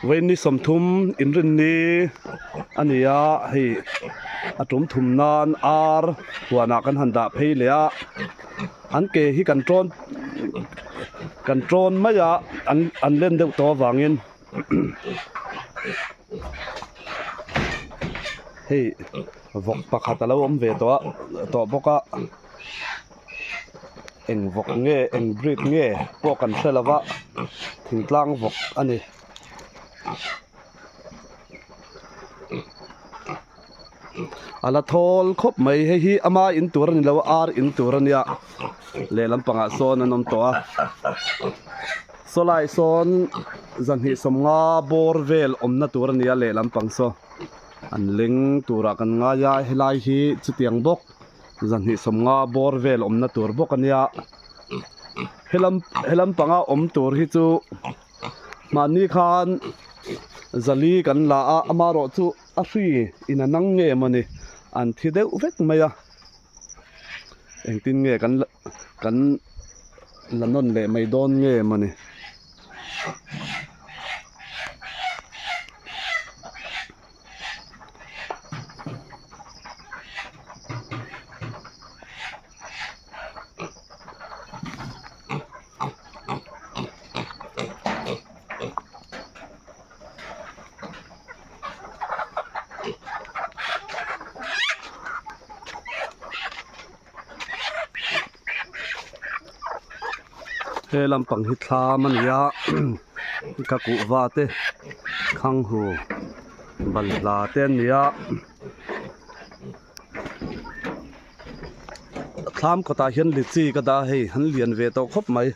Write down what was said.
Vawiin 30 inrinni a ni a, hei a tum thum nan ar huanah kan han dah phei leh a, an ke hi kan tawn kan tawn mai a an an len deuh tawh avangin hei vawk pakhat a lo awm ve tawh a tawh bawk a. Eng vawk nge eng breed nge pawh kan hre lo va thingtlang vawk a ni. A la thawl khawp mai hei hi ama in tur a ni lo a ar in tur a nia lehlam pangah sawn an awm tawh a sawlai sawn zahnih sawmnga bawr vel awmna tur a ni a lehlam pang saw an leng turah kan ngai a helai hi chutiang bawk. Zahnih 50 bawr vel awmna tur bawk a nia helam helam panga awm tur hi chu mahni khan zali kan la a amaherawh chu a hri in a nang nge mawni an thi deuh vek mai a engtin nge kan kan la nawn leh mai dawn nge mawni. He lampang hi thlam a ni a ka kuhva te khanghu balhla te an ni a thlam kawtah hian lichi ka dah a hei an lian ve tawh khawp mai.